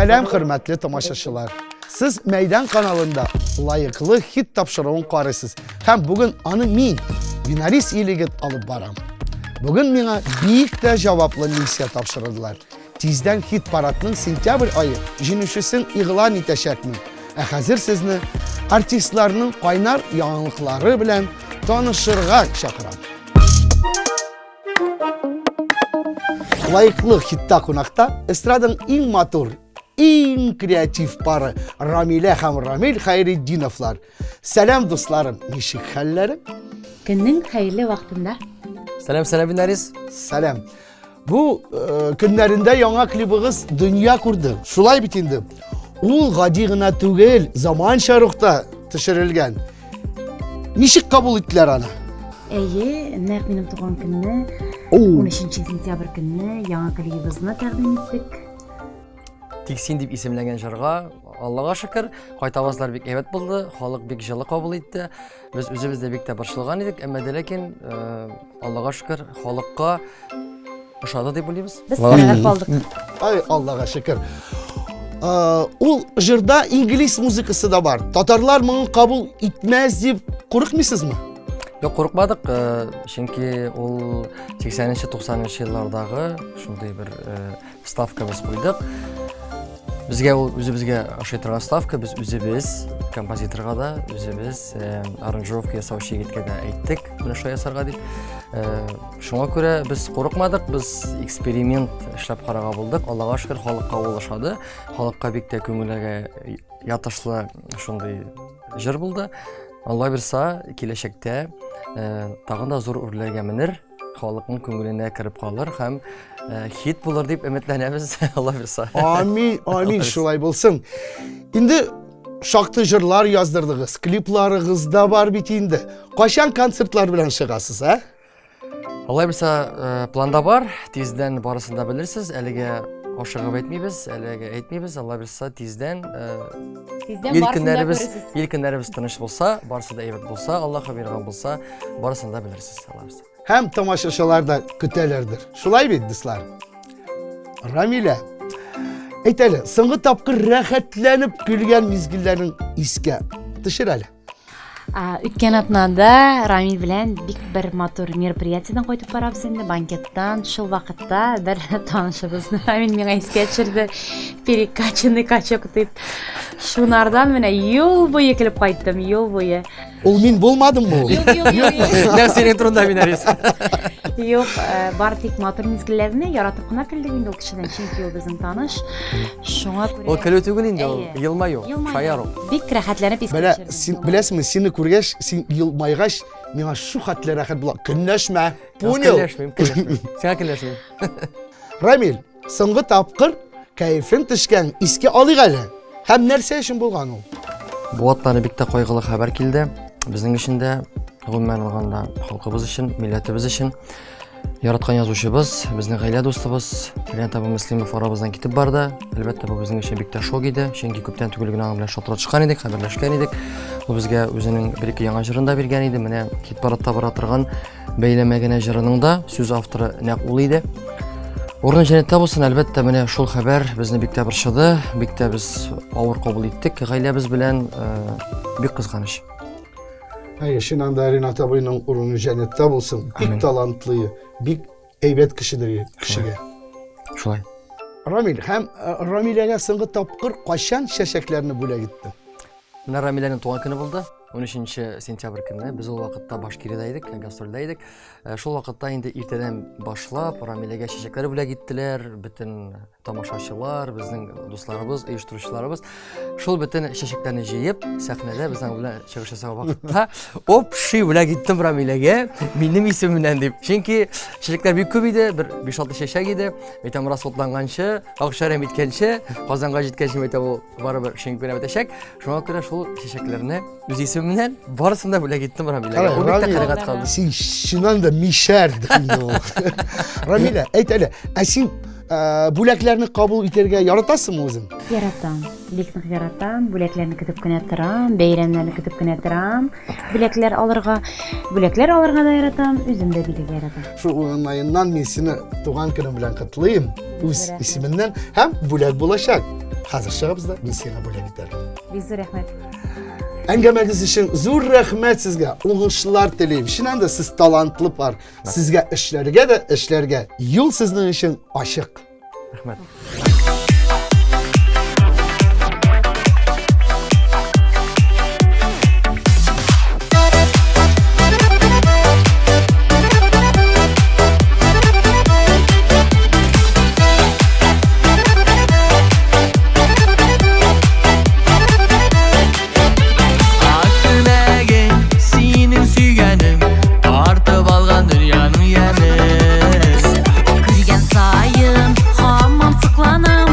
Сәлам, хөрмәтле тамашачылар! Сез Мәйдан каналында лаеклы хит тапшыруын карыйсыз. Һәм бүген аны мин, Винарис Илегет алып барам. Бүген миңа бик тә җаваплы миссия тапшырдылар. Тиздән хит-парадның сентябрь ае җиңүчесен игълан итәчәкмен. Ә хәзер сезне артистларның кайнар яңалыклары белән танышырга чакырам. Лайклы хитта кунакта эстраданың иң матур, иң креатив пары Рамилә һәм Рамил Хайретдиновлар. Сәлам, дусларым, ничек хәлләрең? Көннең хәерле вакытында. Сәлам, сәлам, Винарис. Сәлам. Бу э, көннәрендә яңа клибыгыз дөнья күрде. Шулай бит инде. Ул гади гына түгел, заманча рухта төшерелгән. Ничек кабул иттеләр аны? Әйе, нәкъ минем туган көнне, 13 сентябрь көнне яңа клибыбызны тәкъдим иттек. Тик син дип исемләнгән җырга, Аллага шөкер, кайтавазлар бик әйбәт булды, халык бик җылы кабул итте. Без үзебез дә бик тә борчылган идек, әмма дә ләкин, э, Аллага шөкер, халыкка ошады дип уйлыйбыз. Без канәгать калдык. Ай, Аллага шөкер. Э, ул җырда инглиз музыкасы да бар. Татарлар моны кабул итмәс дип курыкмыйсызмы? Юк, курыкмадык, э, чөнки ул 80-90 еллардагы шундый бер Ставка без куйдык. Безгә ул үзебезгә ошый торган ставка, без үзебез композиторга да, үзебез э, аранжировка ясаучы егеткә дә әйттек, менә шулай ясарга дип. Э, шуңа күрә без курыкмадык, без эксперимент эшләп карарга булдык. Аллага шөкер, халыкка ул ошады. Халыкка бик тә күңелгә ятышлы шундый җыр булды. Алла бирса, киләчәктә э, тагын да зур үрләргә менер. халыкның күңеленә кереп калыр һәм э, хит булыр дип өметләнәбез, Алла бирса. Амин, амин, шулай булсын. Инде шактый җырлар яздырдыгыз, клипларыгыз да бар бит инде. Кайчан концертлар белән чыгасыз, ә? Алла бирса, э, планда бар, тиздән барысын да белерсез. Әлегә ашыгып әйтмибез, әлегә әйтмибез. Алла бирса, тиздән э, Тиздән ил көннәребез, ил көннәребез тыныч булса, барысы да әйбәт булса, Аллаһ биргән булса, Барысын да белерсез, алабыз. Һәм тамашачылар да көтәләрдер. Шулай бит, дуслар? Рамилә, әйт әле, соңгы тапкыр рәхәтләнеп көлгән мизгелләрең искә төшер әле. Үткән атнада Рамил белән бик бер матур мероприятиедән кайтып барабыз инде, банкеттан. Шул вакытта бер танышыбызны Рамил миңа искә төшерде. Перекачанный качок дип. Шунардан менә юл буе килеп кайттым, юл буе. Ул мин булмадыммы ул? Юк, юк, юк, юк. Нәкъ синең турында мин Арис. Юк, э, бар тик матур мизгелләрне яратып кына көлдек инде ул кешедән, чөнки ул безнең таныш. Шуңа күрә Ул көлү түгел инде, ул Әйе. елмаю, Елмаю. шаяру. Бик рәхәтләнеп искә Менә төшердем. син беләсеңме, сине күргәч, син елмайгач, миңа шу хәтле рәхәт була. Көнләшмә. Понял? Көнләшмим, көнләшмим. Сиңа көнләшмим. Рамил, Соңгы тапкыр кәефең төшкән искә алыйк әле. Һәм нәрсә өчен булган ул? Бу атнаны бик тә кайгылы хәбәр килде. Безнең өчен дә, гомумән алганда, халкыбыз өчен, милләтебез өчен. Яраткан язучыбыз, безнең гаилә дустыбыз Ренат абый Мөслимов арабыздан китеп барды. Әлбәттә, бу безнең өчен бик тә шок иде, чөнки күптән түгел генә аның белән шалтыратышкан идек, хәбәрләшкән идек. Ул безгә үзенең бер-ике яңа җырын да биргән иде. Менә хит-парадта бара торган Бәйләмә генә җырының да сүз авторы нәкъ ул иде. Урыны җәннәттә булсын, әлбәттә, менә шул хәбәр безне бик тә борчыды, бик тә без авыр кабул иттек гаиләбез белән, э, бик кызганыч. Әйе, чыннан да Ринат абыйның урыны җәннәттә булсын. Бик талантлы, бик әйбәт кешедер кешегә. Шулай. Рамил, һәм э, Рамиләгә соңгы тапкыр кайчан чәчәкләрне бүләк иттең? Менә Рамиләнең туган көне булды. 13 сентябрь көнне без ул вакытта Башкириядә идек, гастрольдә идек. Э, шул вакытта инде иртәдән башлап Рамиләгә чәчәкләр бүләк иттеләр, бөтен тамашачылар, безнең дусларыбыз, оештыручыларыбыз. Шул бөтен чәчәкләрне җыеп, сәхнәдә без аның белән чыгыш ясаган вакытта общий бүләк иттем Рамиләгә, минем исемемнән дип. Чөнки чәчәкләр бик күп иде, бер 5-6 чәчәк иде. Әйтәм, расходланганчы, акча әрәм иткәнче, Казанга җиткәнче, әйтәм, ул барыбер шиңеп кенә бетәчәк. Шуңа күрә шул чәчәкләрне үз исемемнән барысын да бүләк иттем Рамиләгә. Ул бик тә канәгать калды. Син чыннан да мишәр инде ул. Рамилә, әйт әле, ә син э, бүләкләрне кабул итәргә яратасыңмы үзең? Яратам, бик нык яратам. Бүләкләрне көтеп кенә торам, бәйрәмнәрне көтеп кенә торам. Бүләкләр алырга, бүләкләр алырга да яратам, үзем дә бирергә яратам. Шул уңаеннан мин сине туган көнең белән котлыйм, үз исеменнән һәм бүләк булачак. Хәзер чыгабыз да, мин сиңа бүләк итәрмен. Бик зур рәхмәт. Әңгәмәгез өчен зур рәхмәт сезгә. Уңышлар телим. Чыннан да сез талантлы пар. Сезгә эшләргә дә эшләргә. Юл сезнең өчен ачык. Рәхмәт. Синең сөйгәнең тартып алган дөньяның яме. Күргән саен һаман сокланам,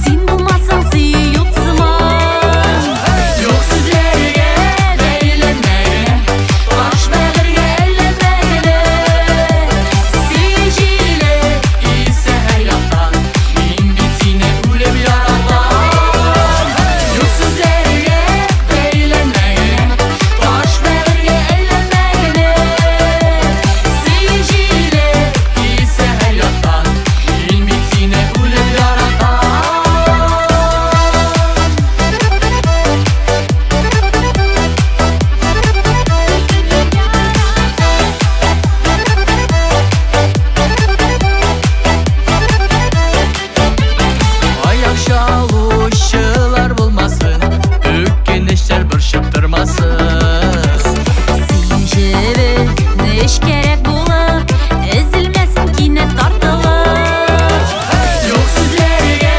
син булмасаң сөю юк сыман. Юк сүзләргә бәйләнмә генә, таш бәгырьгә әйләнмә генә. Сөю җиле Исә һәр яктан, мин бит сине үлеп яратам. Юк сүзләргә бәйләнмә генә, таш бәгырьгә әйләнмә генә. Сөю җиле Исә һәр яктан, мин бит сине үлеп яратам. Аяк чалучылар булмасын, үкенечләр борчып тормасын. Сөю җебе нечкәрәк булып, өзелмәсен кинәт тартылып. Юк сүзләргә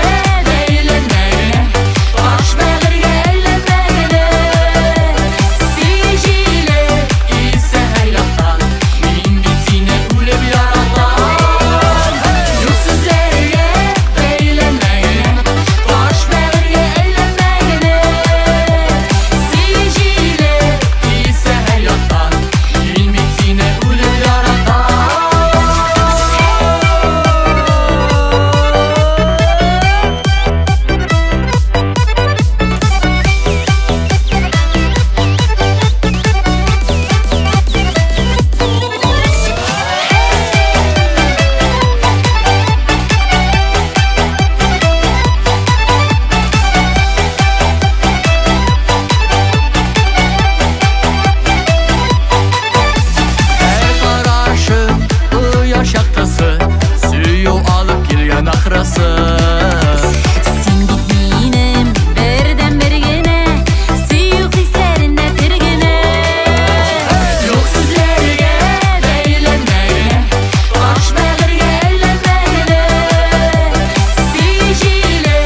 бәйләнмә генә, таш бәгырьгә әйләнмә генә. Сөю җиле Исә һәр яктан, мин бит сине үлеп яратам. Юк сүзләргә бәйләнмә генә, таш бәгырьгә әйләнмә генә. Сөю җиле Исә һәр яктан, мин бит сине үлеп яратам. Һәр карашың кояш яктысы, сөю алып килгән ахрысы. Син бит минем бердәнбер генә, сөю хисләренә тер генә. Юк сүзләргә бәйләнмә генә, таш бәгырьгә әйләнмә генә. Сөю җиле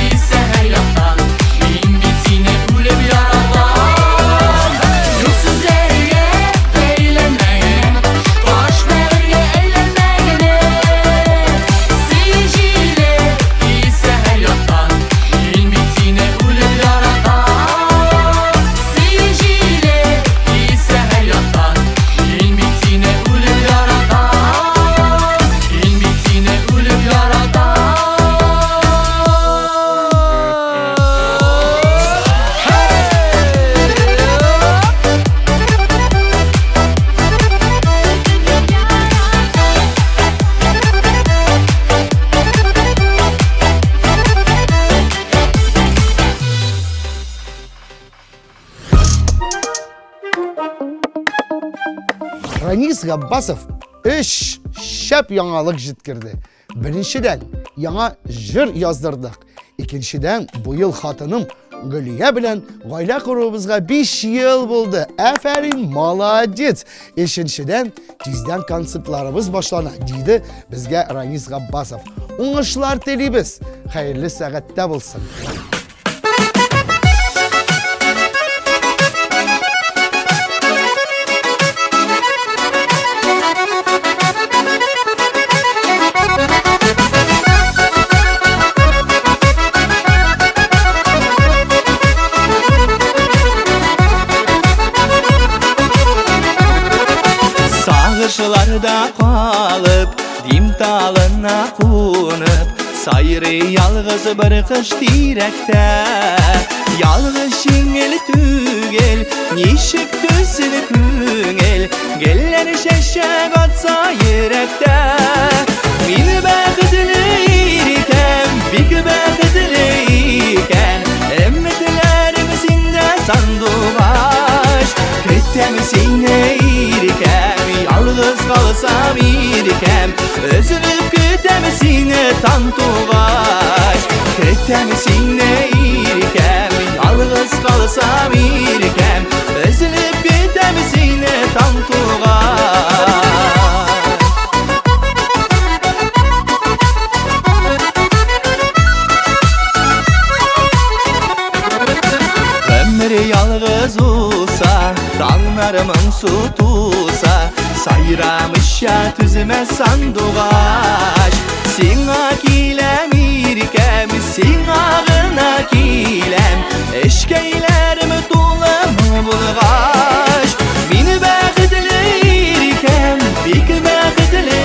Исә һәр яктан, мин бит сине үлеп яратам. Юк сүзләргә бәйләнмә генә, таш бәгырьгә әйләнмә генә. Сөю җиле Исә һәр яктан, мин бит сине үлеп яратам. Сөю җиле Исә һәр яктан, мин бит сине үлеп яратам. Мин бит сине үлеп яратам. Ранис Габбасов өч шәп яңалык җиткерде. Беренчедән, яңа җыр яздырдык. Икенчедән, бу ел хатыным Гөлия белән гаилә коруыбызга 5 ел булды. Афәрин, молодец. Өченчедән, тиздән концертларыбыз башлана, диде безгә Ранис Габбасов. Уңышлар телибез. Хәерле сәгатьтә булсын. Сагышларда калып, дим талына кунып, сайрый ялгыз бер кыш тирәктә. Ялгыз җиңел түгел, ничек түзсен күңел, гөлләр чәчәк атса йөрәктә. Мин бәхетле ир икән, бик бәхетле калсам иркәм, Өзелеп көтәм сине таң тугач. Көтәм сине иркәм, ялгыз калсам иркәм, Өзелеп көтәм сине таң тугач. Гомер ялгыз узса, таңнар моңсу туса, Сайрамыйча түзмәс сандугач. Сиңа киләм иркәм, сиңа гына киләм, Эчкәйләрем тулы моң булгач. Мин бәхетле иркәм, бик бәхетле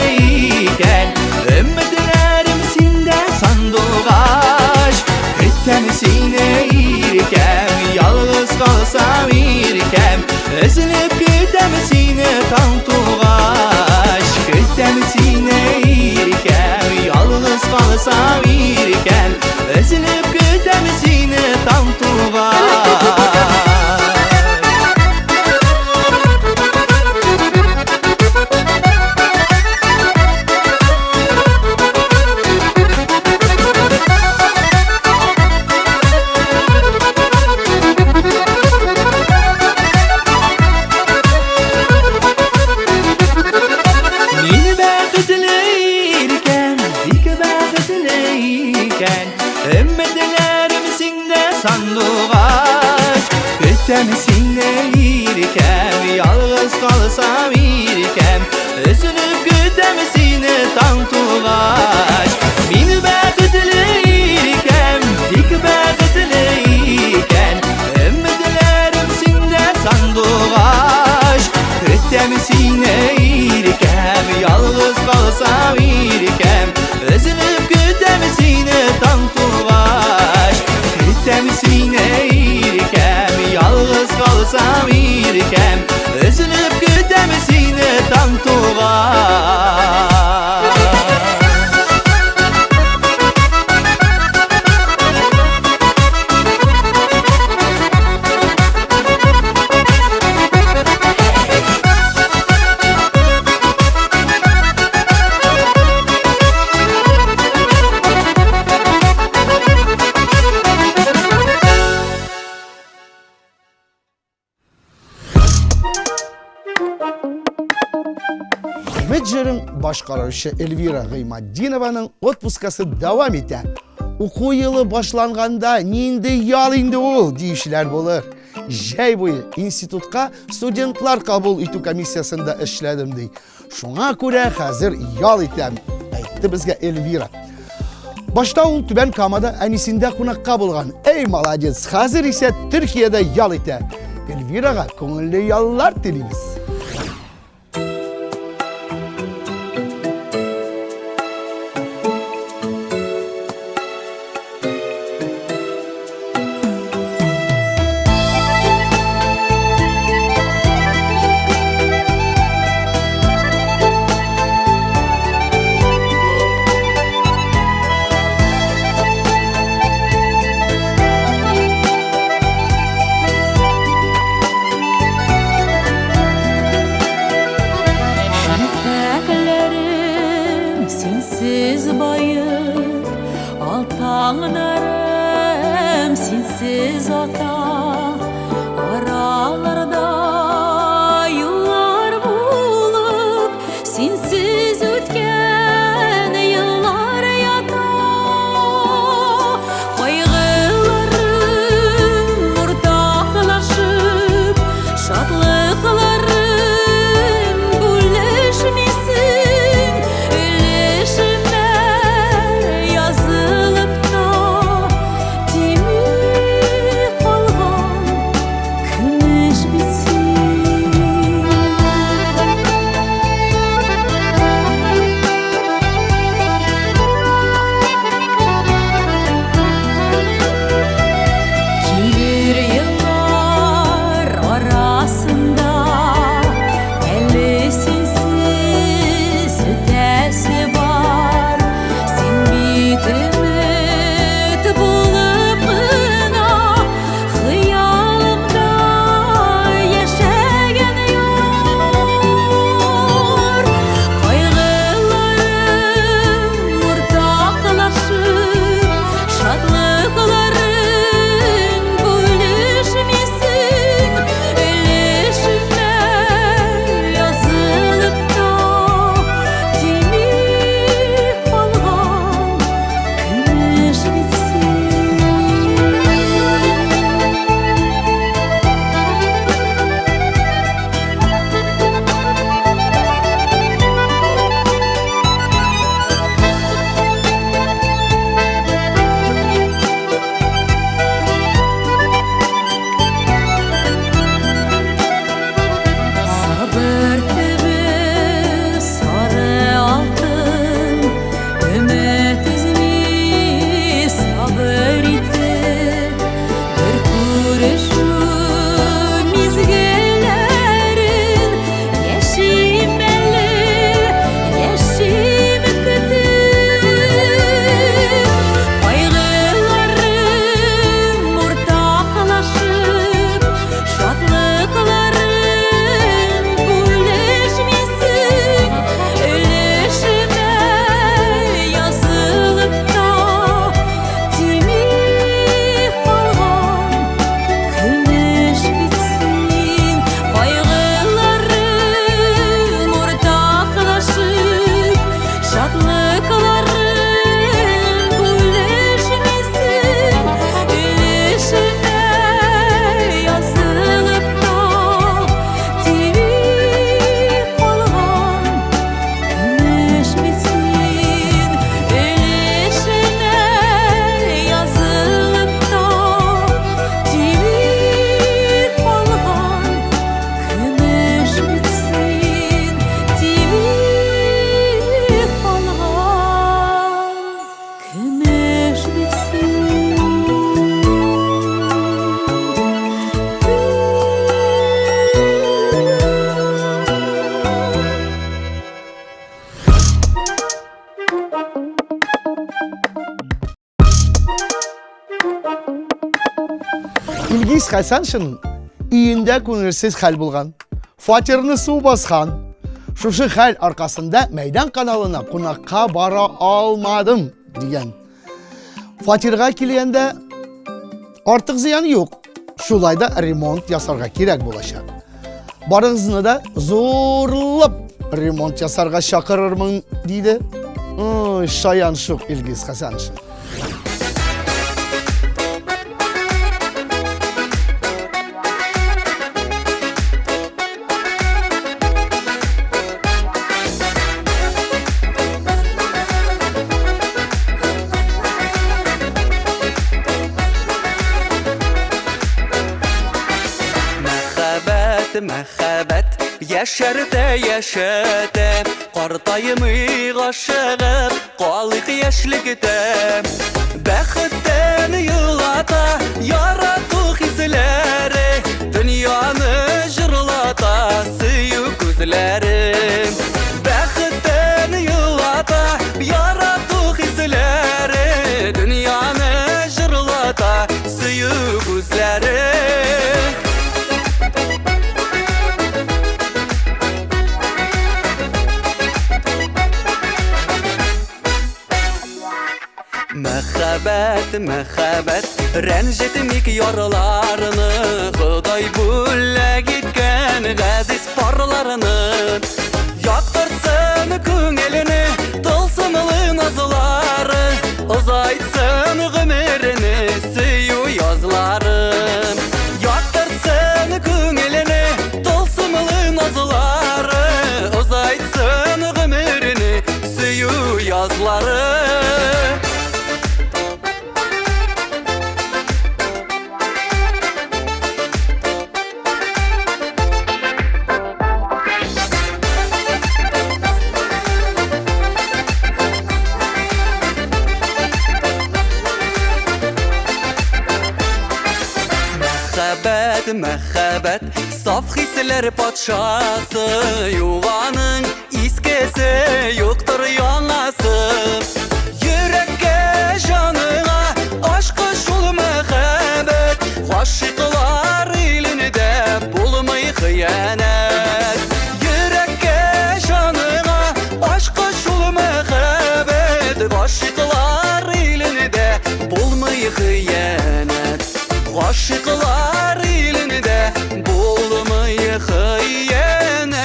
икән, Өметләрем синдә сандугач. Көтәм сине иркәм, ялгыз калсам иркәм, Өзелеп көтәм сине таң тугач. Көтәм сине иркәм, ялгыз калсам иркәм, Өзелеп көтәм сине таң тугач. Мин бәхетле иркәм, бик бәхетле икән, Өметләрем синдә сандугач. Көтәм сине иркәм, ялгыз калсам иркәм, Өзелеп көтәм сине таң тугач. Мин бәхетле иркәм, бик бәхетле икән, Өметләрем синдә сандугач. Көтәм сине иркәм, ялгыз калсам иркәм, Өзелеп көтәм сине таң тугач. Көтәм сине иркәм, ялгыз калсам иркәм, Өзелеп көтәм сине таң тугач. Өмет җырын башкаручы Эльвира Гыйматдинованың отпускасы дәвам итә. Уку елы башланганда нинди ял инде ул, диючеләр булыр. Җәй буе институтка студентлар кабул итү комиссиясендә эшләдем, ди. Шуңа күрә хәзер ял итәм, әйтте безгә Эльвира. Башта ул Түбән Камада әнисендә кунакка булган. Эй, молодец, хәзер исә Төркиядә ял итә. Эльвирага күңелле яллар телибез. Шәфәкләрем синсез баеп, Ал таңнарым синсез ата. Араларда юллар булып, Синсез үткән еллар ята. Кайгыларым уртаклашып, Шатлыкларым бүлешмисең, Өлешемә язылып та тими калган. Хәсәншинның өендә күңелсез хәл булган. Фатирны су баскан. Шушы хәл аркасында Мәйдан каналына кунакка бара алмадым, дигән. Фатирга килгәндә артык зыян юк. Шулай да ремонт ясарга кирәк булачак. Барыгызны да зурлап ремонт ясарга чакырырмын, диде. Ой, шаян шук Илгиз Хәсәншин. Мәхәббәт, мәхәббәт, яшәртә, яшәтә, картаймый гашыгып, Калыйк яшьлектә, бәхеттән елата, ярату хисләре, дөньяны җырлата, сөю күзләре. Бәхеттән елата, ярату хисләре, дөньяны җырлата, сөю күзләре. Мәхәббәт, мәхәббәт, рәнҗетмик ярларны, Ходай бүләк иткән газиз парларны. Яктыртсын күңелне тылсымлы назлары, Озайтсын гомерне сөю язлары. Яктыртсын күңелне тылсымлы назлары, Озайтсын гомерне сөю язлары. Мәхәббәт, мәхәббәт, саф хисләр патшасы, юк аның искесе, юктыр яңасы. Йөрәккә, җаныңа ачкыч шул мәхәббәт, гашыйклар илендә булмый хыянәт. Йөрәккә, җаныңа ачкыч шул мәхәббәт, гашыйклар илендә булмый хыянәт. Гашыйклар илендә булмый хыянәт.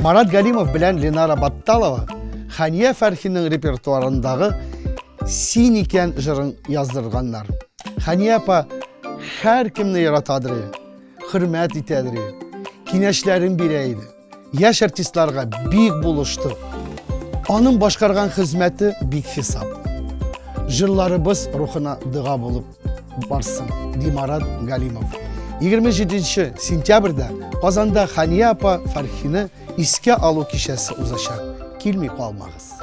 Марат Галимов белән Ленара Батталова Хания Фәрхинең репертуарындагы Син икән җырын яздырганнар. Хания апа һәркемне яратадыр, хөрмәт итәдер, киңәшләрен бирә иде. Яшь артистларга бик булышты. Аның башкарган хезмәте бик хисап. Җырларыбыз рухына дога булып барсын, ди Марат Галимов. 27 сентябрьдә Казанда Хания апа Фәрхине искә алу кичәсе узачак. Килми калмагыз.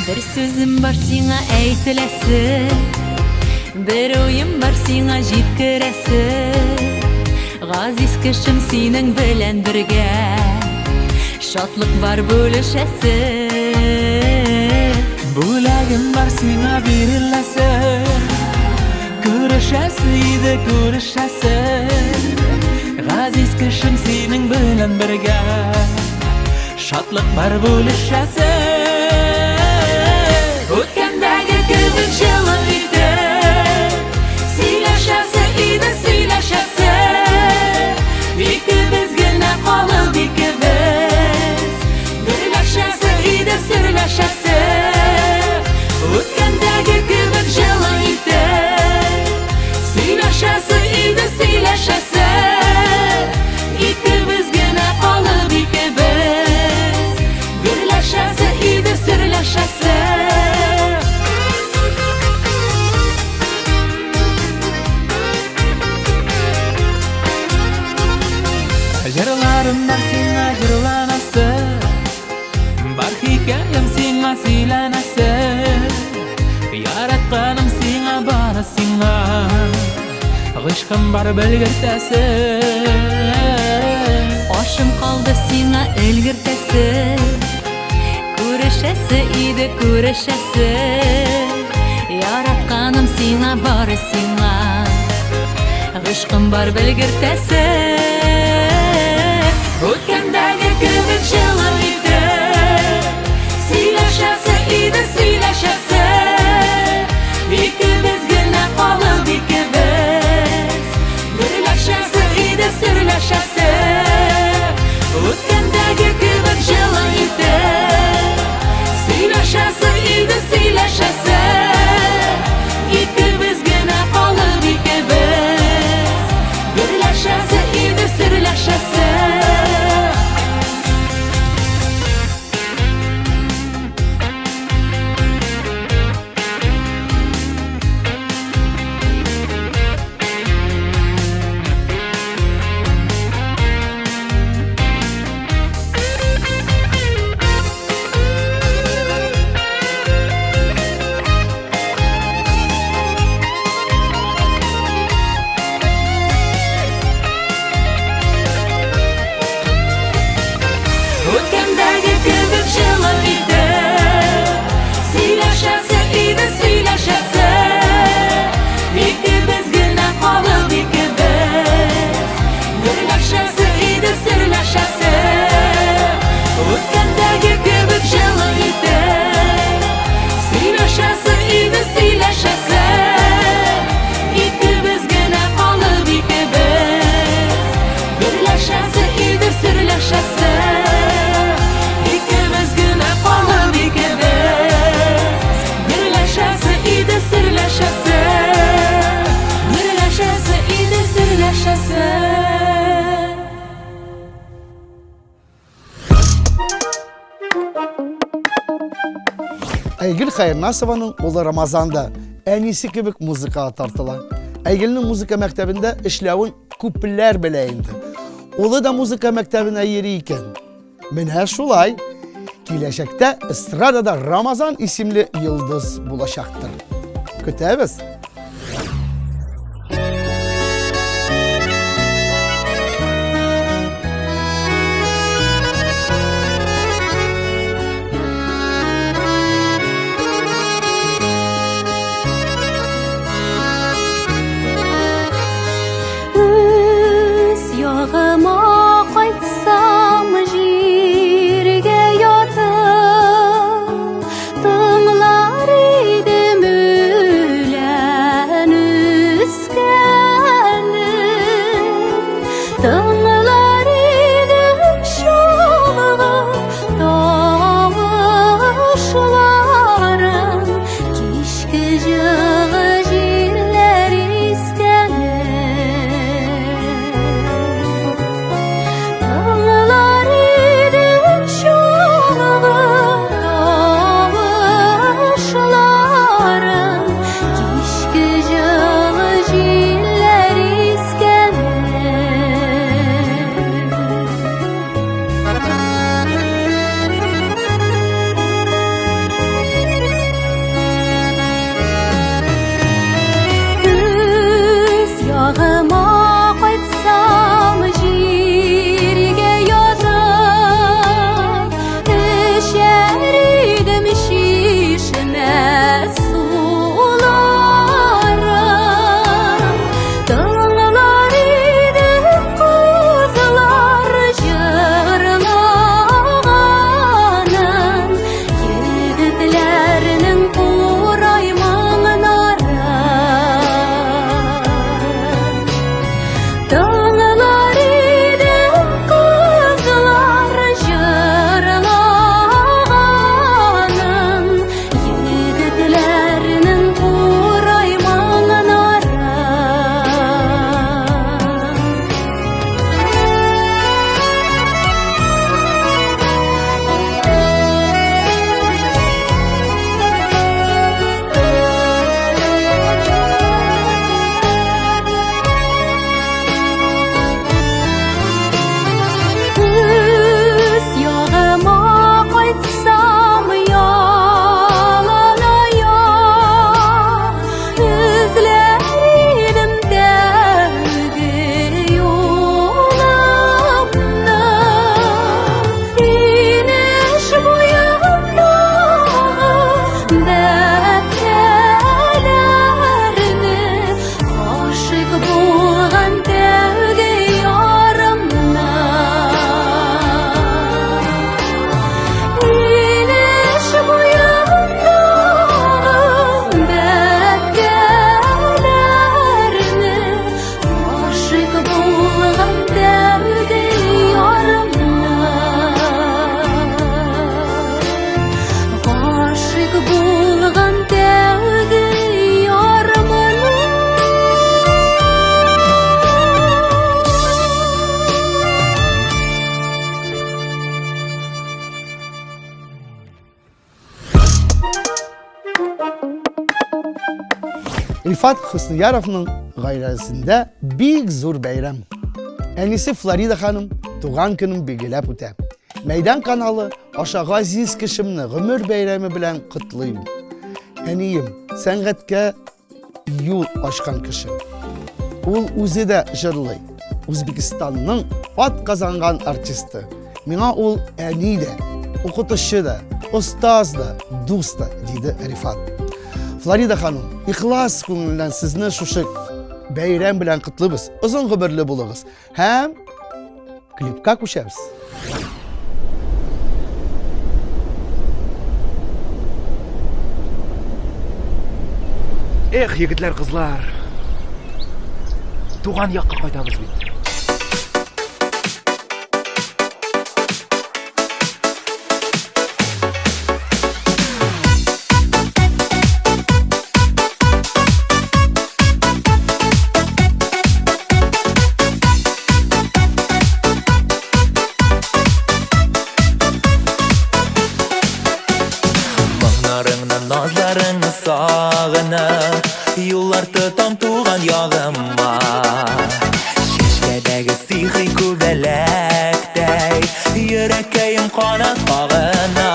Бер сүзем бар сиңа әйтеләсе, Бер уем бар сиңа җиткерәсе. Газиз кешем синең белән бергә, Шатлык бар бүлешәсе. Бүләгем бар сиңа биреләсе, Күрешәсе иде, күрешәсе. Газиз кешем синең белән бергә, Шатлык бар бүлешәсе. Үткәндәге кебек җылы итеп, Сөйләшәсе иде, сөйләшәсе. Икебез генә калып икебез, Гөрләшәсе иде, серләшәсе. Үткәндәге кебек җылы итеп, Сөйләшәсе иде, сөйләшәсе. сөйләнәсе. Яратканым сиңа, бары сиңа, Гыйшкым бар белгертәсе. Ашым калды сиңа өлгертәсе. Күрешәсе иде, күрешәсе. Яратканым сиңа, бары сиңа, Гыйшкым бар белгертәсе. Үткәндәге кебек җылы итеп сөйләшәсе иде, сөйләшәсе. Икебез генә калып, икебез гөрләшәсе иде, серләшәсе. Үткәндәге кебек җылы итеп сөйләшәсе иде, сөйләшәсе. Икебез генә калып, икебез гөрләшәсе иде, серләшәсе. Үткәндәге кебек җылы итеп сөйләшәсе иде, сөйләшәсе. Икебез генә калып, икебез гөрләшәсе иде, серләшәсе. Үткәндәге кебек җылы итеп сөйләшәсе иде, сөйләшәсе. Икебез генә калып, икебез гөрләшәсе иде, серләшәсе. Икебез генә калып, икебез гөрләшәсе иде, серләшәсе. Гөрләшәсе иде, серләшәсе. Айгөл Хәернасованың улы Рамазан да әнисе кебек музыкага тартыла. Айгөлнең музыка мәктәбендә эшләвен күпләр белә инде. Улы да музыка мәктәбенә йөри икән. Менә шулай. Киләчәктә эстрадада Рамазан исемле йолдыз булачактыр. Көтәбез. Үз ягыма кайтсам, җиргә ятып, тыңлар идем үләннәрне. Рифат Хөснияровның гаиләсендә бик зур бәйрәм. Әнисе Флорида ханым туган көнен билгеләп үтә. Мәйдан каналы аша газиз кешемне гомер бәйрәме белән котлыйм. Әнием, сәнгатькә юл ачкан кеше. Ул үзе дә җырлый. Үзбекстанның ат казанган артисты. Миңа ул әни дә, укытучы да, остаз да, дус та, диде Рифат. Флорида ханым, ихлас күңелдән сезне шушы бәйрәм белән котлыйбыз. Озын гомерле булыгыз. Һәм клипка күчәбез. Эх, егетләр, кызлар. Туган якка кайтабыз бит. Моңнарыңны, назларыңны сагынып, юллар тотам туган ягыма. Чәчкәдәге сихри күбәләктәй, йөрәккәем канат кагына.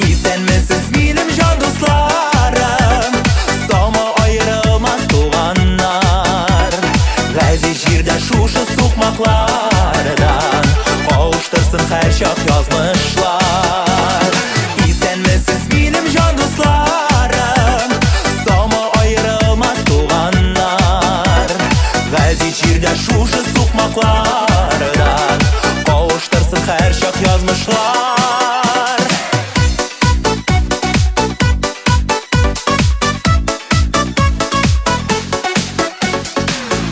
Исәнмесез, минем җан дусларым, саумы аерылмас туганнар. Газиз җирдә шушы сукмаклардан кавыштырсын һәрчак язмышлар. Исәнмесез, минем җан дусларым, саумы аерылмас туганнар. Газиз җирдә шушы сукмаклардан кавыштырсын һәрчак язмышлар.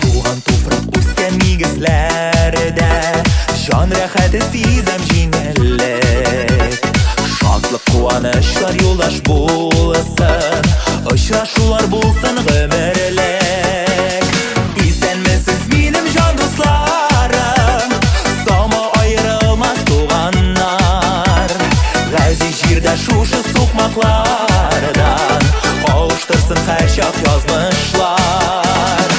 Туган туфрак үскән нигезләрдә җан рәхәте сизәм җиңеллек. Шатлык, куанычлар юлдаш булсын, очрашулар булсын гомерлек. Исәнмесез, минем җан дусларым, саумы аерылмас туганнар. Газиз җирдә шушы сукмаклардан кавыштырсын һәрчак язмышлар.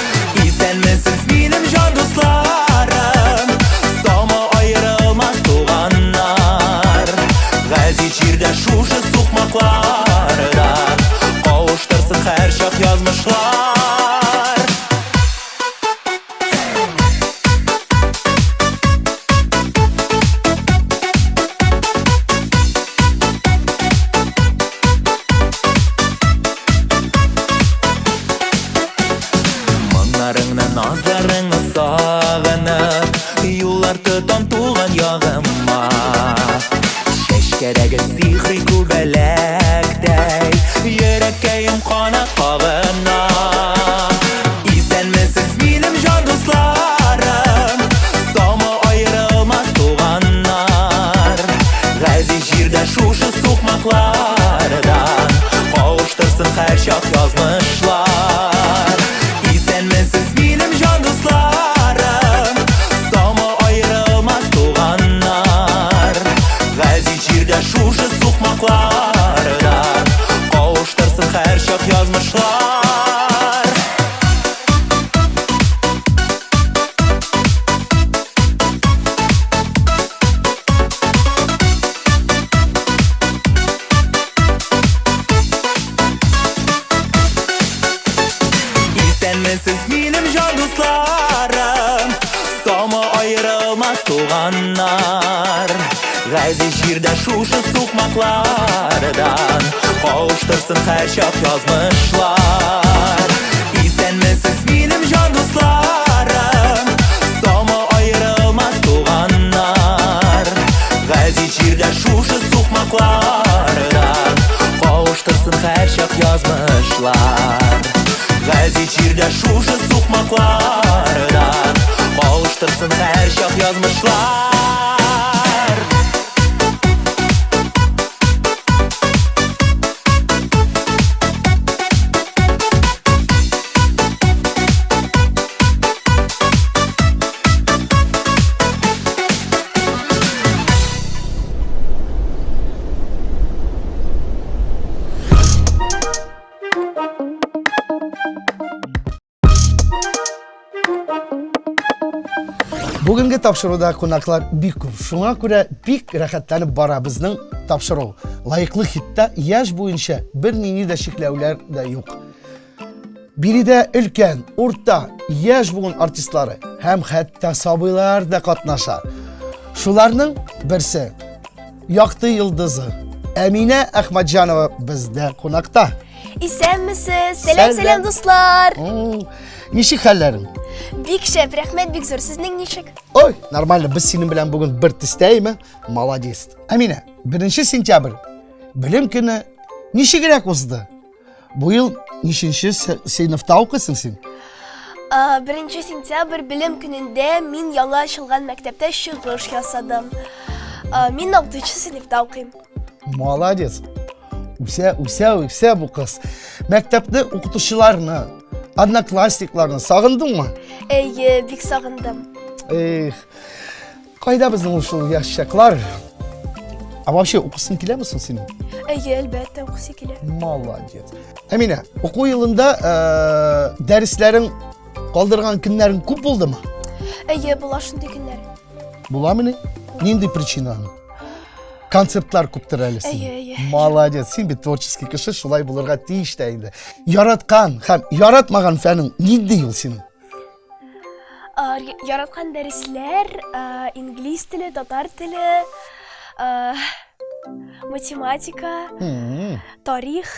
Исәнмесез, минем җан дусларым, саумы аерылмас туганнар. Газиз җирдә шушы сукмаклардан кавыштырсын һәрчак язмышлар. Моңнарыңны, назларыңны сагынып, юллар тотам туган ягыма. Чәчкәдәге сихри күбәләктәй, йөрәккәем канат кагына. Исәнмесез, минем җан дусларым, саумы аерылмас туганнар. Газиз җирдә шушы сукмаклардан кавыштырсын һәрчак язмышлар. Исәнмесез, минем җан дусларым, саумы аерылмас туганнар. Газиз җирдә шушы сукмаклардан кавыштырсын һәрчак язмышлар. Исәнмесез, минем җан дусларым, саумы аерылмас туганнар. Газиз җирдә шушы сукмаклардан кавыштырсын һәрчак язмышлар. Исәнмесез, минем җан дусларым, саумы аерылмас туганнар. Газиз җирдә шушы сукмаклардан кавыштырсын һәрчак язмышлар. Газиз җирдә шушы сукмаклардан кавыштырсын һәрчак язмышлар. тапшыруда кунаклар бик күп. Шуңа күрә бик рәхәтләнеп бара безнең тапшыру. Лаеклы хитта яшь буенча бернинди дә чикләүләр дә юк. Биредә өлкән, урта, яшь буын артистлары һәм хәтта сабыйлар да катнаша. Шуларның берсе Якты йолдызы Әминә Әхмәтҗанова бездә кунакта. Исәнмесез! Сәлам, сәлам, дуслар! Ничек хәлләрең? Бик шәп, рәхмәт бик зур. Сезнең ничек? Ой, нормально. Без синең белән бүген бер төстәйме? Молодец. Әминә, 1 сентябрь белем көне ничегрәк узды? Бу ел ничәнче сыйныфта укыйсың син? 1 сентябрь белем көнендә мин яңа ачылган мәктәптә чыгыш ясадым. Мин 6 сыйныфта укыйм. Молодец. Үсә, үсә, үсә бу кыз. Мәктәпне укытучыларны, одноклассникларны сагындыңмы? Әйе, бик сагындым. Эх, Кайда безнең ул шул яшь чаклар? А вообще укысың киләме соң синең? Әйе, әлбәттә, укысы килә. Молодец. Әминә, уку елында э, дәресләрең калдырган көннәрең күп булдымы? Әйе, була шундый көннәр. Буламыни? Нинди причина аның? Концертлар күптер әле синең. Әйе, әйе. Молодец, син бит творческий кеше, шулай булырга тиеш тә инде. Яраткан һәм яратмаган фәнең нинди ул синең? Яраткан дәресләр инглиз теле, татар теле, математика, тарих.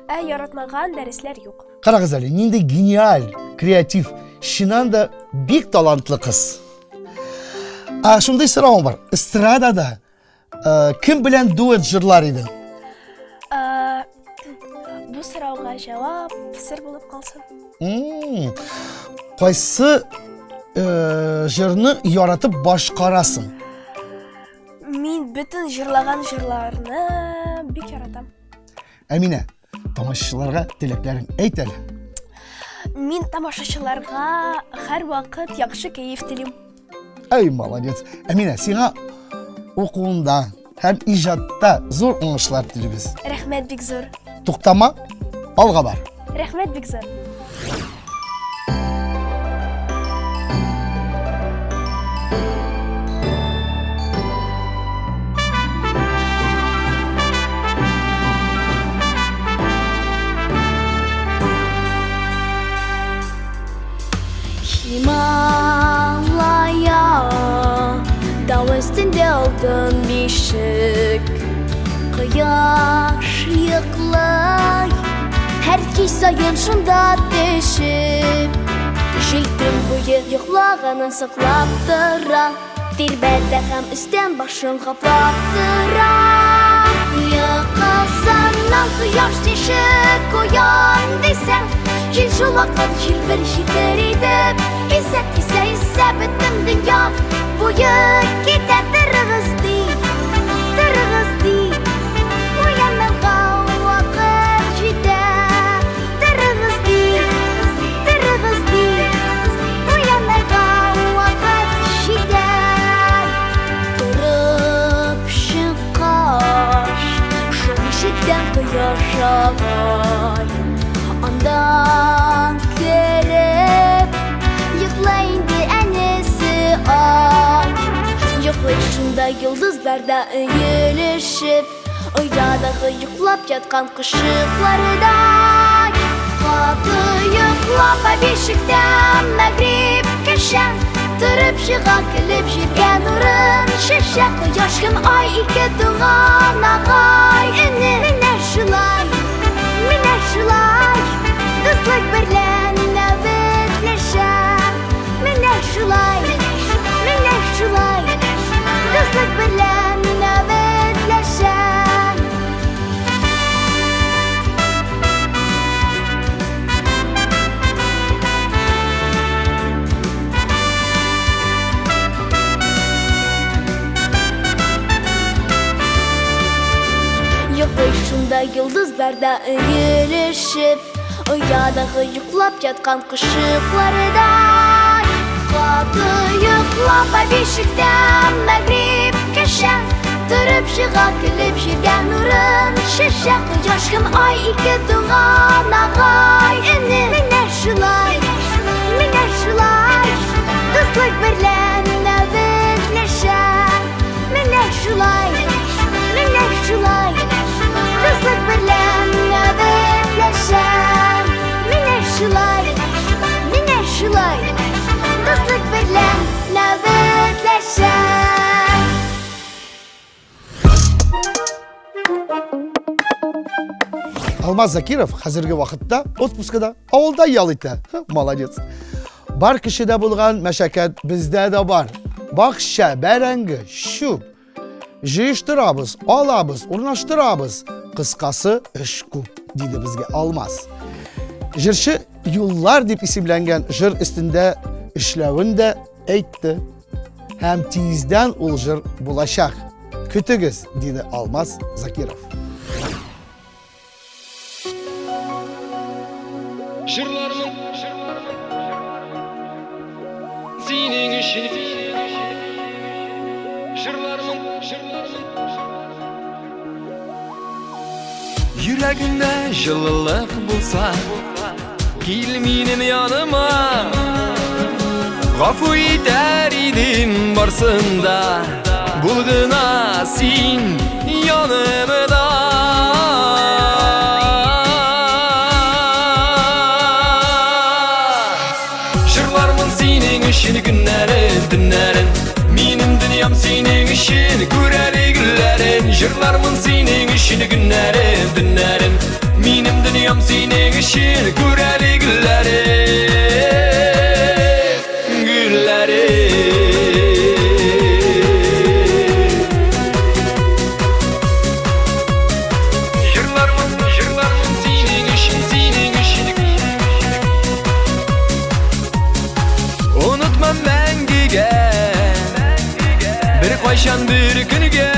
Ә яратмаган дәресләр юк. Карагыз әле, нинди гениаль, креатив, чыннан да бик талантлы кыз. Ә шундый соравым бар. Эстрадада Э, кем белән дуэт җырлар идең? Э, бу сорауга җавап сер булып калсын. Кайсы э, җырны яратып башкарасың? Мин бөтен җырлаган җырларны бик яратам. Әминә, тамашачыларга теләкләрең әйт әле. Мин тамашачыларга һәрвакыт яхшы кәеф телим. Әй, молодец. Әминә, сиңа укуында һәм иҗатта зур уңышлар телибез. Рәхмәт бик зур. Туктама, алга бар. Рәхмәт бик зур. Һималая тау өстендә алтын бишек Кояш йоклый һәр кич саен шунда төшеп Җил төн буе йоклаганын саклап тора Тирбәтә һәм өстән башын каплап тора. Йокысыннан кояш тишек куян дисәң, җил шул вакыт җилпер-җилпер итеп исә, исә, исә бөтен дөнья буе китә. Торыгыз ди, торыгыз ди, уянырга вакыт җитә. Торыгыз ди, торыгыз ди, уянырга вакыт җитә. Торып чыккач, шул ишектән кояш агай. Андан кереп, йоклый инде әнисе ай. Йоклый шунда йолдызлар да өелешеп. Оядагы йоклап яткан кошыклардай Каты йоклап бишектә мәгриб кешә Торып чыга көлеп җиргә нурын чәчә Кояш һәм ай ике туган агай эне Менә шулай, менә шулай Дуслык берлән нәүбәтләшә Менә шулай, менә шулай Дуслык берлән нәүбәтләшә Йоклый шунда йолдызлар да өелешеп Оядагы йоклап яткан кошыклардай Каты йоклап бишектә мәгриб кешә Торып чыга көлеп җиргә нурын чәчә Кояш һәм ай ике туган агай эне Менә шулай, менә шулай Дуслык Дуслык берлән нәүбәтләшә. Менә шулай, менә шулай. Дуслык берлән нәүбәтләшә. Менә шулай, менә шулай. Дуслык берлән нәүбәтләшә. Алмаз Закиров хәзерге вакытта отпускада авылда ял итә. Молодец. Бар кешедә булган мәшәкать бездә дә бар. Бакча, бәрәңге, чүп. Җыештырабыз, алабыз, урнаштырабыз. Кыскасы, эш күп, диде безгә Алмаз. Җырчы Юллар дип исемләнгән җыр өстендә эшләвен дә әйтте. Һәм тиздән ул җыр булачак. Көтегез, диде Алмаз Закиров. Җырлармын синең өчен. Җырлармын, җырлармын. Йөрәгеңдә җылылык булса, кил минем яныма. Гафу итәр идем барсын да, бул гына син янымда. Җырлармын синең өчен көннәрен, төннәрен. Минем дөньям синең өчен, күрәли гөлләрен. Җырлармын синең өчен көннәрен, төннәрен. Минем дөньям синең өчен, күрәли гөлләрен. Гөлләрен. Җырлармын, җырлармын синең өчен, синең өчен. Онытмам мәңгегә, бер кайчан бер көнгә.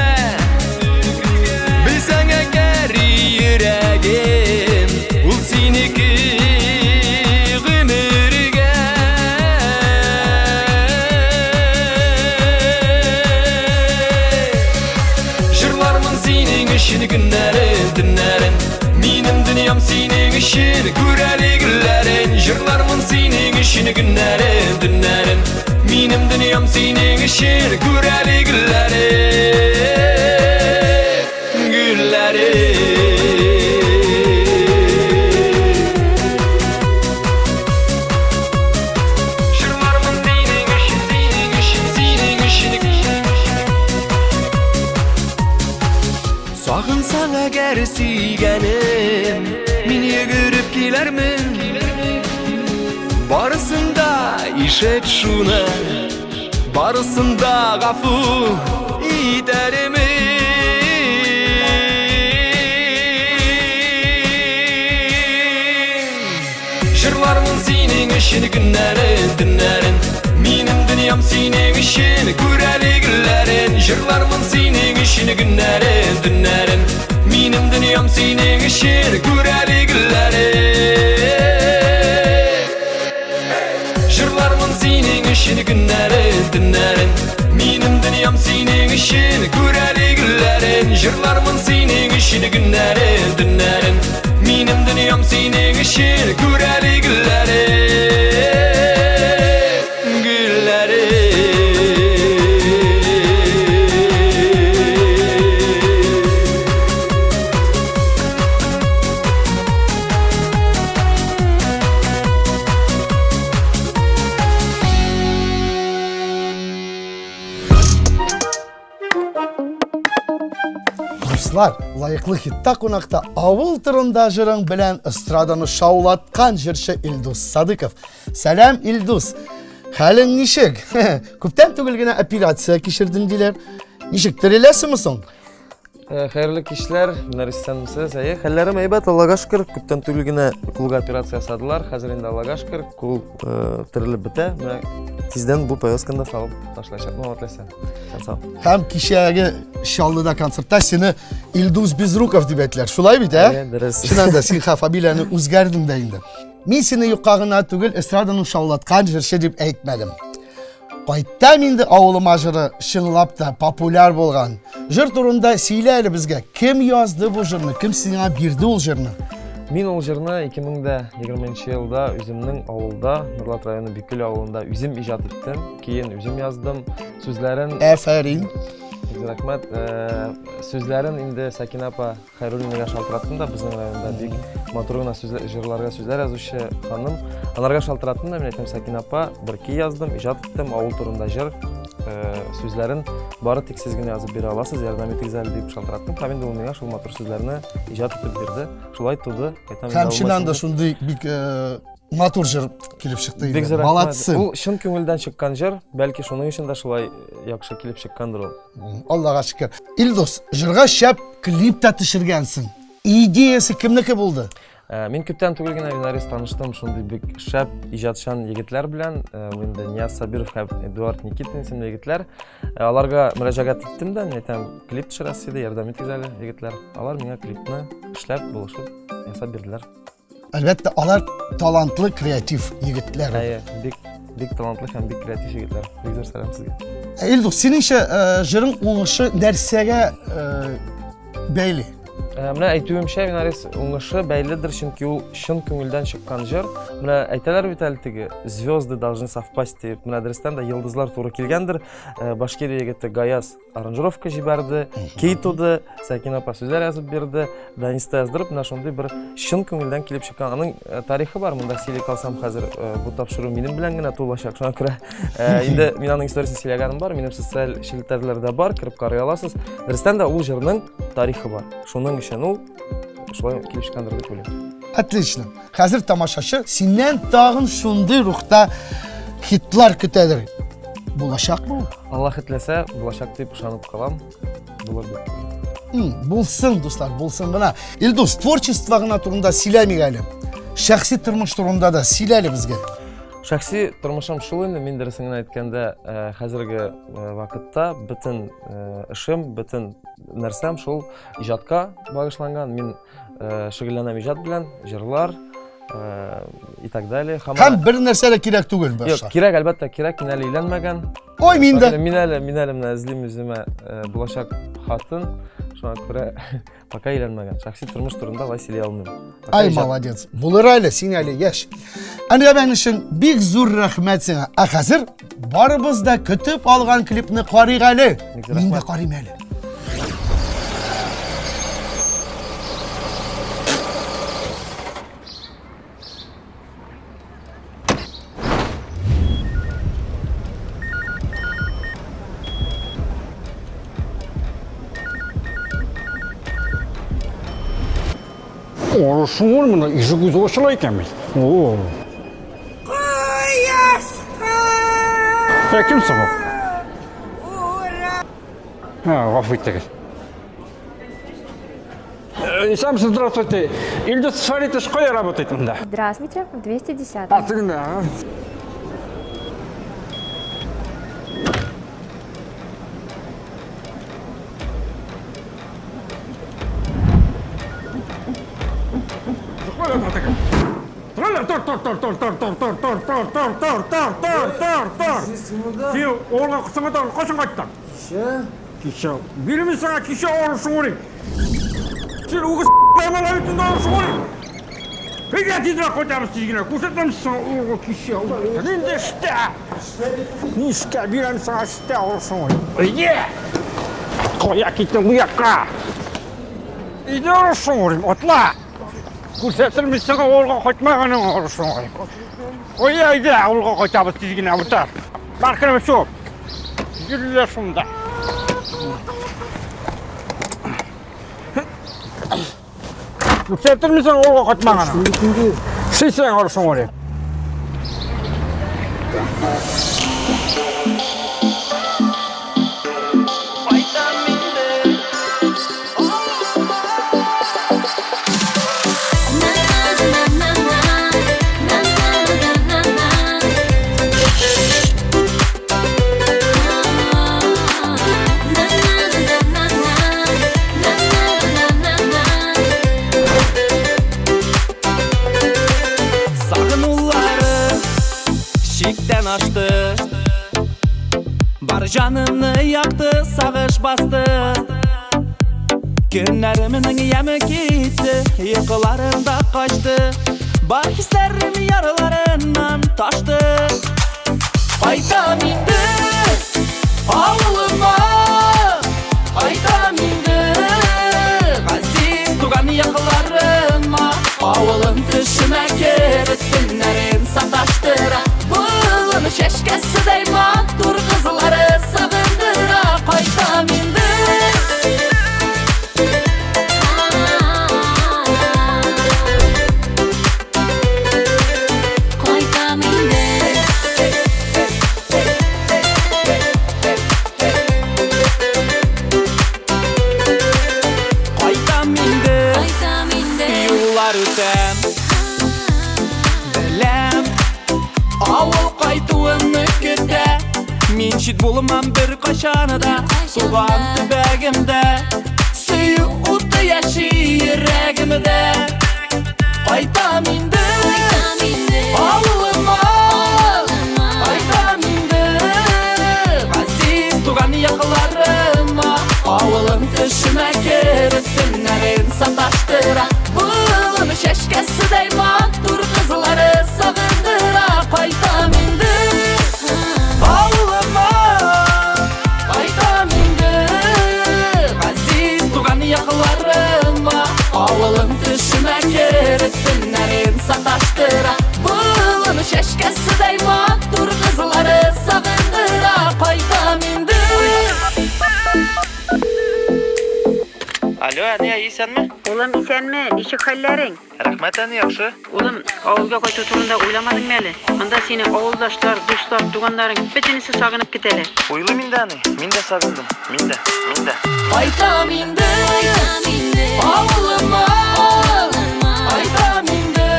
Белсәң әгәр йөрәгем, ул синеке гомергә. Җырлармын синең өчен көннәрен, төннәрен. Минем дөньям синең өчен, күрәли гөлләрен. Җырлармын синең өчен көннәрен, төннәрен. Минем дөньям синең өчен, күрәли гөлләрен. Гөлләрен. Җырлармын синең өчен, синең өчен, синең өчен. Сагынсаң әгәр сөйгәнем, мин йөгереп киләрмен. Барысын да ишет шуны, барысын да гафу итәрмен. Җырлармын синең өчен көннәрен, төннәрен. Минем дөньям синең өчен, күрәли гөлләрен. Җырлармын синең өчен көннәрен, төннәрен. Минем дөньям синең өчен, күрәли гөлләрен. Җырлармын синең өчен көннәрен, төннәрен. Минем дөньям синең өчен, күрәли гөлләрен. Җырлармын синең өчен көннәрен, төннәрен. Минем дөньям синең өчен, күрәли гөлләрен. Гөлләрен. Дуслар, лаеклы хитта кунакта авыл турында җырың белән эстраданы шаулаткан җырчы Илдус Садыков. Сәлам, Илдус. Хәлең ничек? Күптән түгел генә операция кичердең диләр. Ничек тереләсеңме соң? Хәерле кичләр, Нәрис исәнмесез. Әйе, хәлләрем әйбәт, Аллага шөкер. Күптән түгел генә кулга операция ясадылар. Хәзер инде Аллага шөкер, кул терелеп бетә. Менә тиздән бу повязканы да салып ташлаячакмын, Алла теләсә. Исән сау. Һәм кичәге Чаллыда концертта сине Илдус Безруков дип әйттеләр. Шулай бит, ә? Әйе, дөрес. Чыннан да син фамилияне үзгәрдең дә инде. Мин сине юкка гына түгел эстраданы шаулаткан җырчы дип әйтмәдем. Кайттам инде авылыма җыры чынлап та популяр булган. Җыр турында сөйлә әле безгә. Кем язды бу җырны? Кем сиңа бирде ул җырны? Мин ул җырны 2020 елда үземнең авылда, Нурлат районы Биккүл авылында үзем иҗат иттем. Көен үзем яздым, сүзләрен Әфәрин. Рәхмәт. Сүзләрен инде Сәкинә апа Хәйруллинага шалтыраттым да, безнең районда бик матур гына сүзләр, җырларга сүзләр язучы ханым. Аларга шалтыраттым да, мин әйтәм, Сәкинә апа, бер көй яздым, иҗат иттем, авыл турында җыр, сүзләрен бары тик сез генә язып бирә аласыз, ярдәм итегез әле дип шалтыраттым. Һәм инде ул миңа шул матур сүзләрне иҗат итеп бирде. Шулай туды. Әйтәм, Һәм чыннан да шундый бик матур җыр килеп чыкты инде. Молодцы. Ул чын күңелдән чыккан җыр, бәлки шуның өчен дә шулай яхшы килеп чыккандыр ул. Аллага шөкер. Илдус, җырга шәп клип та төшергәнсең. Идеясы кемнеке булды? Мин күптән түгел генә Винарис таныштым шундый бик шәп иҗатчан егетләр белән. Бу инде Нияз Сабиров һәм Эдуард Никитин исемле егетләр. Аларга мөрәҗәгать иттем дә, мин әйтәм, клип төшерәсе иде, ярдәм итегез әле, егетләр. Алар миңа клипны эшләп, булышып ясап бирделәр. Әлбәттә, алар талантлы, креатив егетләр. Әйе, бик бик талантлы һәм бик креатив егетләр. Бик зур сәлам сезгә. Илдус, синеңчә, җырың уңышы нәрсәгә бәйле? Менә әйтүемчә, Винарис, уңышы бәйледер, чөнки ул чын күңелдән чыккан җыр. Менә әйтәләр бит әле теге, звезды должны совпасть дип. Менә дөрестән дә йолдызлар туры килгәндер. Башкирия егете Гаяз аранжировка җибәрде, кей туды, Сәкинә апа сүзләр язып бирде, Данис та яздырып, менә шундый бер чын күңелдән килеп чыккан. Аның тарихы бар, монда сөйли калсам хәзер бу тапшыру минем белән генә тулачак. Шуңа күрә инде мин аның историясен сөйләгәнем бар, минем социаль челтәрләрдә бар, кереп карый аласыз. Дөрестән дә ул җырның тарихы бар. Шуның өчен ул шулай килеп чыккандыр дип уйлыйм. Отлично. Хәзер тамашачы синнән тагын шундый рухта хитлар көтәдер. Булачакмы ул? Аллаһ теләсә, булачак дип ышанып калам. Булыр дип. Булсын, дуслар, булсын гына. Илдус, творчество гына турында сөйләмик әле. Шәхси тормыш турында да сөйлә әле безгә. Шәхси тормышым шул инде, мин дөресен генә әйткәндә, хәзерге вакытта бөтен эшем, бөтен нәрсәм шул иҗатка багышланган. Мин шөгыльләнәм иҗат белән, җырлар и так далее. Һәм бер нәрсә дә кирәк түгел башка. Юк, кирәк, әлбәттә, кирәк, мин әле өйләнмәгән. Ой, мин дә. Мин әле, мин әле менә эзлим үземә булачак хатын. Шуңа күрә пока өйләнмәгән. Шәхси тормыш турында алай сөйли алмыйм. Ай, молодец. Булыр әле, син әле яшь. Әңгәмәң өчен бик зур рәхмәт сиңа. Ә хәзер барыбыз да көтеп алган клипны карыйк әле. Мин дә карыйм әле. Орышың мына ишек үзе ачыла икән бит. О. Кояшка! Ә кем соң ул? Ха, гафу итегез. Исәнмесез, здравствуйте. Илдус Фаритович кая работает монда? Здравствуйте, в 210. А, тегендә, ага. Тор, тор, тор, тор, тор, тор, тор, тор, тор, тор, тор, тор, тор, тор, тор. Син авылга кысыңа тагын кайчан кайттың? Кичә. Кичә. Бирмим сиңа кичә авырышың урый. Син үгез малай бит инде авырышың урый. Әйдә тизрәк кайтабыз тиз генә. Күрсәтәм сиңа авылга кичә. Нинди эштә? Нишкә бирәм сиңа эштә авырышың урый. Әйдә! Кая киттең бу якка? Әйдә авырышың урый, атла! Күрсәтермен сиңа авылга кайтмаганың авырышың урый. Кая әйдә авылга кайтабыз тиз генә утыр. Бар кереп чук. Йөриләр шунда. Күрсәтермен сиңа авылга кайтмаганың. Шисең авырышың урый. Сагынулары чиктән ашты. Бар җанымны якты сагыш басты. Көннәремнең яме китте, йокыларым да качты. Бар хисләрем яраларыннан ташты. Кайтам инде авылыма, кайтам инде газиз туган якларыма. Авылым төшемә кереп, төннәрен саташтыра. Болын чәчкәседәй матур кызлары сагындыра. Кайтам инде. Кайтам инде. Кайтам инде. Кайтам инде. Юллар үтәм. Беләм, авыл кайтуымны көтә. Мин чит булмам бер кайчан да туган төбәгемдә. Сөю уты яши йөрәгемдә. Кайтам инде. Кайтам инде. Авылыма. Кайтам инде. Газиз туган якларыма. Авылым төшемә кереп, төннәрен саташтыра. Болын чәчкәседәй матур кызлары сагындыра. Кайтам инде. Авылыма. Кайтам инде. Газиз туган якларыма. Авылым төшемә кереп, төннәрен саташтыра. Болын чәчкәседәй матур кызлары сагындыра. Кайтам инде. Алло, әни, исәнме? Улым, исәнме? Ничек хәлләрең? Рәхмәт, әни, яхшы. Улым, авылга кайту турында уйламадыңмы әле? Анда сине авылдашлар, дуслар, туганнарың бөтенесе сагынып көтәләр. Уйлыйм инде, әни. Мин дә сагындым. Мин дә, мин дә. Кайтам инде. Авылыма. Кайтам инде.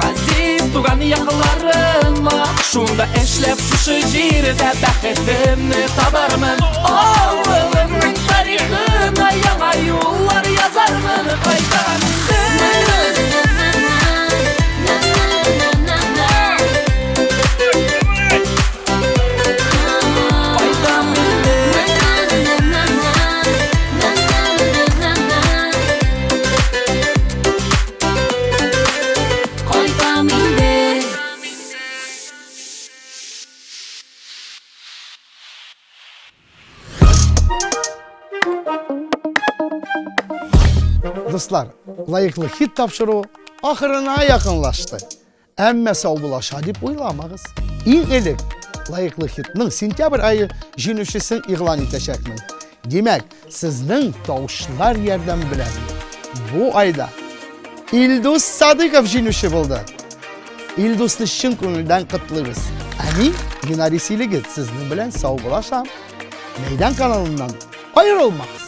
Газиз туган якларыма. Шунда эшләп шушы җирдә бәхетемне табармын. Авылымның тарихына яңа юллар язармын. Кайтам инде. Кайтам инде. Кайтам инде. Дуслар, лаеклы хит тапшыру ахырына якынлашты. Әмма саубулаша дип уйламагыз. Иң элек лаеклы хитның сентябрь ае җиңүчесен игълан итәчәкмен. Димәк, сезнең тавышлар ярдәме белән бу айда Илдус Садыков җиңүче булды. Илдусны чын күңелдән котлыйбыз. Ә мин, Геннадий Силигет, сезнең белән саубулашам. Мәйдан каналыннан аерылмагыз.